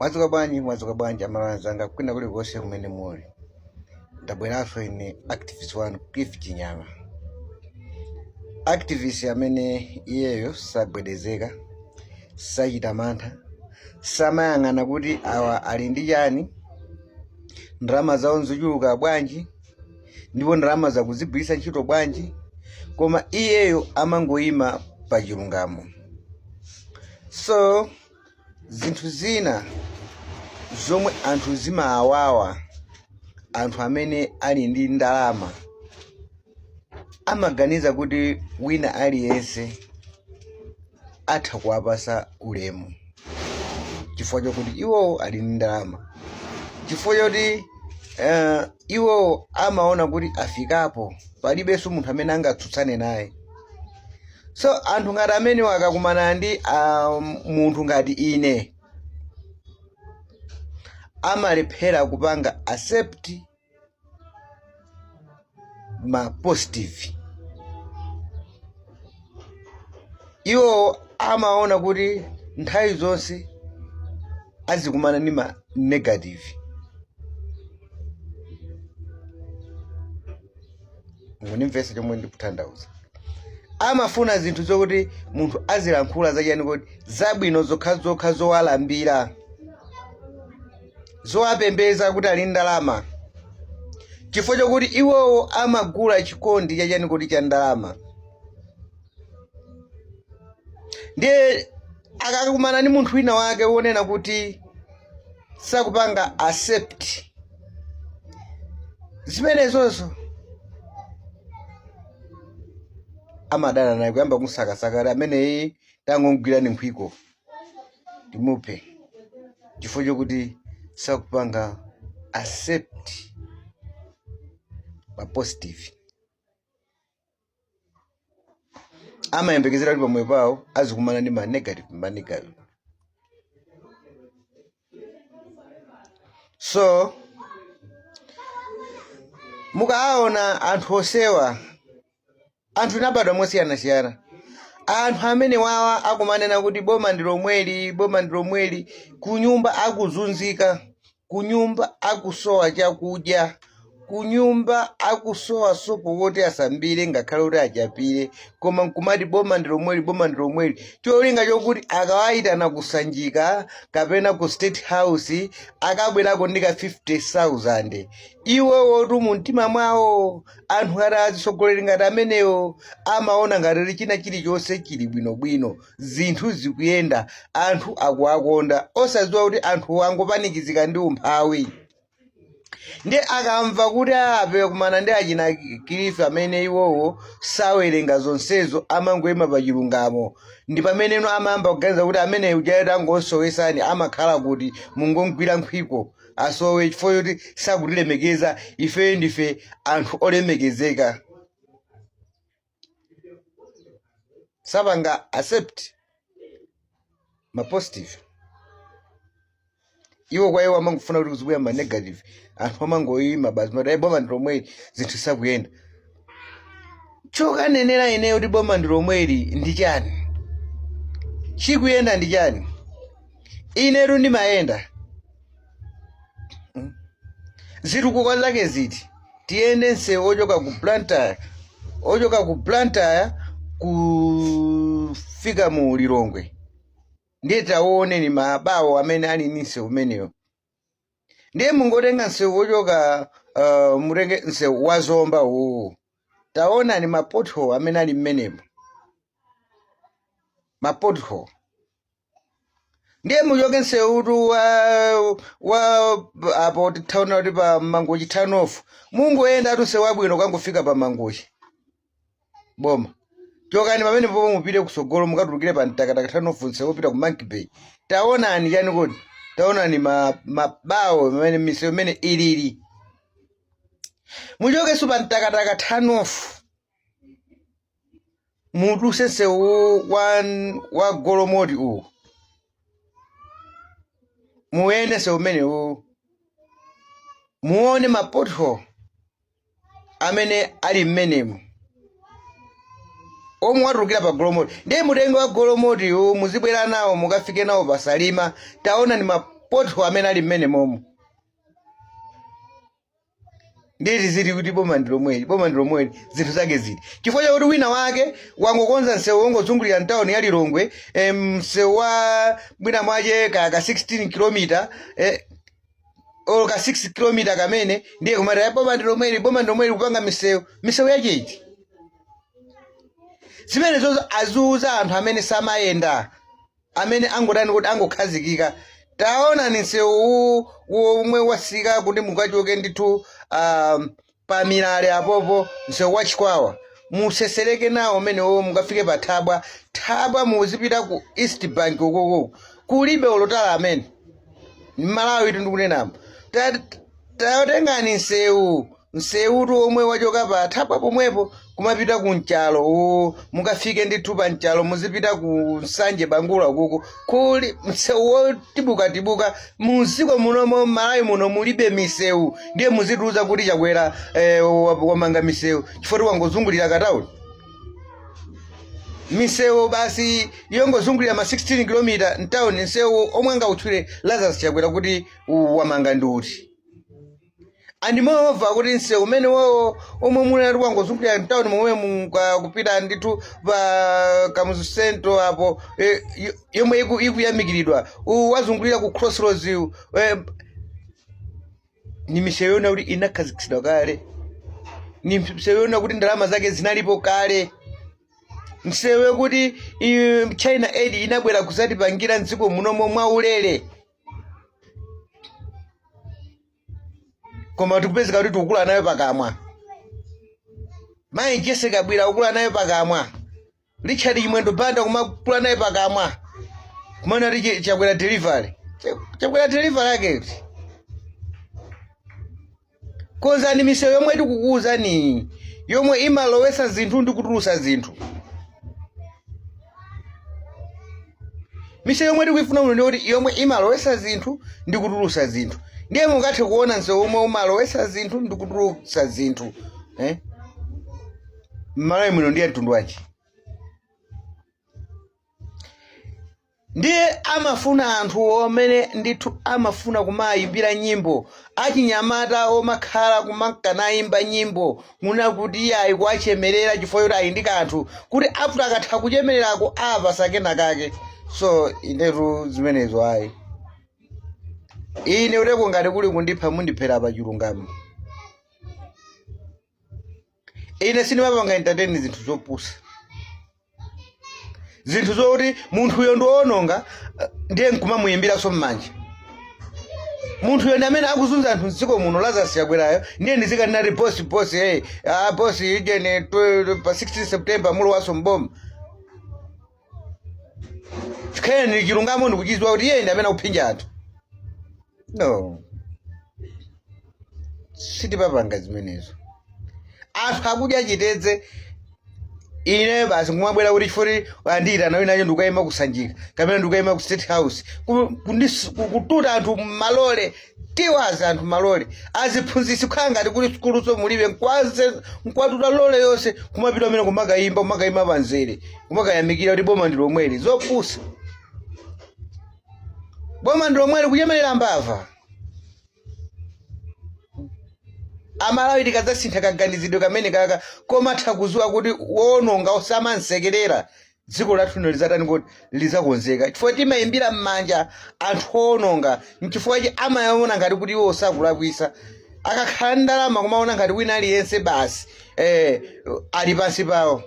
Mwadzuka bwanji, mwadzuka bwanji amalawi anzanga kwina kulikonse kumene muli. Ndabweranso ine activist wanu Cliff Chinyama. Activist amene iyeyo sagwedezeka, sachita mantha, samayang'ana kuti awa ali ndi chani, ndalama zawo nzochuluka bwanji, ndipo ndalama zakuzigwiritsa ntchito bwanji, koma iyeyo amangoyima pa chilungamo. So zinthu zina zomwe anthu zimawawa, anthu amene ali ndi ndalama amaganiza kuti wina aliyense atha kuwapasa ulemu chifukwa chokuti iwowo ali ndi ndalama, chifukwa choti iwowo amaona kuti afikapo, palibenso munthu amene angatsutsane naye. So anthu ngati amenewo akakumana ndi munthu ngati ine, amalephera kupanga accept ma positive. Iwo amaona kuti nthawi zonse azikumana ndi ma negative. Mukundimvetsa chomwe ndikutanthauza? Amafuna zinthu zokuti munthu azilankhula zachani kuti zabwino zokhazokha, zowalambira, zowapembeza kuti ali ndalama, chifukwa chokuti iwowo amagula chikondi chachani kuti cha ndalama. Ndiye akakumana ndi munthu wina wake wonena kuti sakupanga accept zimenezozo, amadana naye, kuyamba kusakasaka kuti ameneyi tangomgwirani nkhwiko timuphe, chifukwa chokuti sakupanga accept pa positive. Amayembekezera kuti pamoyo pawo azikumana ndi ma negative, ma negative. So mukaona anthu onsewa, anthu tinabadwa mosiyanasiyana. Anthu amene wawa akumanena kuti boma ndi lomweli, boma ndi lomweli, kunyumba akuzunzika, kunyumba akusowa chakudya, kunyumba akusowa sopo woti asambire ngakhale kuti achapire, koma nkumati boma ndi lomweli, boma ndi lomweli, cholinga chokuti akawayitana kusanjika kapena ku State House akabwerako ndi ka 50,000. Iwowotu mu mtima mwawo, anthu ngati atsogoleri ngati amenewo amaona ngati china chilichonse chili bwinobwino, zinthu zikuyenda, anthu akuwakonda, osadziwa kuti anthu angopanikizika ndi umphawi. Ndi akamva kuti ape kumana ndi achina Cliff amene iwowo sawerenga zonsezo, amangoyima pa chilungamo, ndi pameneno amayamba kuganiza kuti amene uja tangosowesani amakhala kuti mungomgwira nkhwiko asowe, chifukwa choti sakutilemekeza ife, ndife anthu olemekezeka. Sapanga accept ma positive. Iwo kwa iwo amangofuna kuti kuzibwera ma negative. Anthu amangoyima basi mati, boma ndi lomweli, zinthu sakuyenda." Chokanenera ineyo kuti boma ndi lomweli ndi chani? Chikuyenda ndi chani? Inetu ndimayenda. Zitukuko zake ziti? Tiyende msewu ochoka ku Blantyre, ochoka ku Blantyre kufika mu Lilongwe, ndiye taoneni mabawo amene ali ndi msewu umenewo. Ndiye mungotenga msewu wochoka mutenge msewu wa Zomba uwu, taonani ma pothole amene ali mmenemo, ma pothole. Ndiye muchoke msewutu wa apo tithaona kuti pa Mangochi turn off, mungoyenda atu msewu wabwino kangofika pa Mangochi boma. Chokani pamene popo mupite kusogolo, mukatulukire pa Mtakataka turn off, msewu wopita ku Monkey Bay. Taonani chani kodi, taonani mabawo amene misewu imene ilili. Muchokenso pa Mtakataka turn off, muduse msewu wa Golomoti uwu, muyende msewu umenewu, muone ma pothole amene ali mmenemo omwe watulukira pa Golomoti. Ndiye mutenge wa Golomoti uwu muzibwera nawo, mukafike nawo pa Salima, taona ni ma pothole amene ali mmene momo. Ndiye zili kuti boma ndi lomweli, boma ndi lomweli, zinthu zake zili chifukwa chakuti wina wake wangokonza msewu wongozungulira mtawuni ya Lilongwe, msewu wa mwina mwache ka 16 kilomita or ka 6 kilomita kamene, ndiye kumati, "Eh, boma ndi lomweli, boma ndi lomweli," kupanga misewu. Misewu yachiti? Zimene zozo aziuza anthu amene samayenda, amene angotani kuti angokhazikika. Taonani msewu womwe wasika kuti mukachoke ndithu pa Milale apopo, msewu wa Chikwawa, musesereke nawo umenewo mukafike pa Thabwa. Thabwa muzipita ku East Bank ukoko, kulibe olo tala amene Mmalawi tindikunenamo. Tatengani msewutu omwe wachoka pa Thabwa pomwepo kumapita ku Nchalo uwu, mukafike ndithu pa Nchalo, muzipita ku Nsanje Bangula ukuku, kuli msewu wotibukatibuka. Muziko munomo, Malawi muno, mulibe misewu, ndiye muzitiuza kuti Chakwera wamanga misewu chifukwa wangozungulira katauni. Misewu basi yongozungulira ma 16 km mtown, msewu omwe angautchule Lazarus Chakwera kuti wamanga ndi uti? And moreover, kuti msewu umene wowo omwe munati wangozungulira mtown momwe kupita ndithu pa Kamuzu Central apo, yomwe ikuyamikiridwa, wazungulira ku Crossroads iwu, ni misewu yona kuti inakhazikitsidwa kale, ni misewu yona kuti ndalama zake zinalipo kale, msewu yokuti China Aid inabwera kuzatipangira mdziko munomo mwaulere, koma tikupezeka kuti tikukula nayo pakamwa. Mayi Jessie Kabwila kukula nayo pakamwa, Richard Chimwendo Banda kumakula naye pakamwa, kumana kuti Chakwera delivery, Chakwera delivery yake kuti konzani misewu yomwe tikukuwuzani, yomwe imalowesa zinthu ndi kutulusa zinthu. Misewu yomwe tikuifuna muno ndi kuti yomwe imalowesa zinthu ndi kutulusa zinthu. Ndiye mungathe kuona msewu omwe umalowesa zinthu ndi kutulusa zinthu, eh? Mmalawi muno ndiye mtundu wanji? Ndiye amafuna anthu omene ndithu amafuna kumayimbira nyimbo, achinyamata omakhala kumankanayimba nyimbo muna kuti iye ayi kuwachemerera chifukwa choti ali ndi kanthu, kuti after akatha kuchemererako apasa kena kake. So inetu zimenezo ayi. Ine uteko ngati kuli kundipha, mundiphera pa chilungamo. Ine sindimapanga entertain zinthu zopusa, zinthu zokuti munthuyo ndi woononga, ndiye nkumamuyimbiranso m'manja. Munthuyo ndi amene akuzunza anthu mdziko muno, Lazarus Chakwerayo, ndiye ndizikanati bosi, bosi, hey, ah, bosi ijene pa 16 September mulowaso mboma. Chikhale chilungamo ndikuchidziwa kuti iye ndi amene akuphinja anthu. No, sitipapanga zimenezo. Anthu akudya chitedze, ine basi kumabwera kuti chifukwa andiyitana winacho ndikukayima kusanjika kapena ndikukayima ku State House, kututa anthu malole, tiwaza anthu malole, aziphunzitsi kukhala ngati kuti sukuluso mulibe, nkwaze nkwatuta lole yonse kumapita amene kumakayimba, kumakayima panzere, kumakayamikira kuti boma ndi lomweli. Zopusa! Boma ndi lomweli, kuchemerera mbava. Amalawi tikadzasintha kaganizidwe kamene kaka komatha kuziwa kuti wononga osamansekerera, dziko lathu lino lizatani kuti lizakonzeka, chifukwa timayimbira m'manja anthu owononga. Nchifukwa chi amaona ngati kuti iwo sakulakwisa. Akakhala ndi ndalama kumaona ngati wina aliyense basi ali pansi pawo.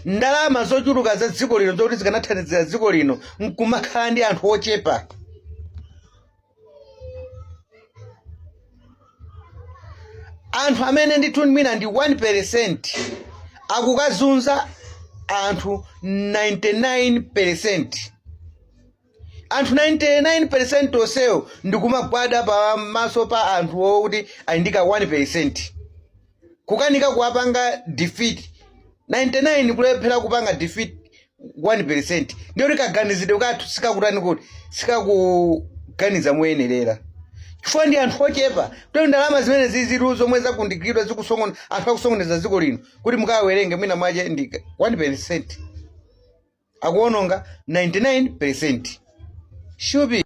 Ndalama zochuluka za dziko lino zokuti zikanathandizira dziko lino nkumakhala ndi anthu ochepa. Anthu amene ndithu mwina ndi 1% akukazunza anthu 99%. Anthu 99% onsewo ndikumagwada pamaso pa anthu okuti ali ndi ka 1%, kukanika kuwapanga defeat. 99 kulephera kupanga defeat 1%, ndiyo kuti kaganizidwe kathu sikakutani kuti sikakuganiza moyenerera, chifukwa ndi anthu ochepa. Kuti ndalama zimene ziziru zomwe zakundikidwa zikusongona anthu akusongoneza dziko lino, kuti mukawerenge mwina mwache ndi 1% akuononga 99%. Shupi.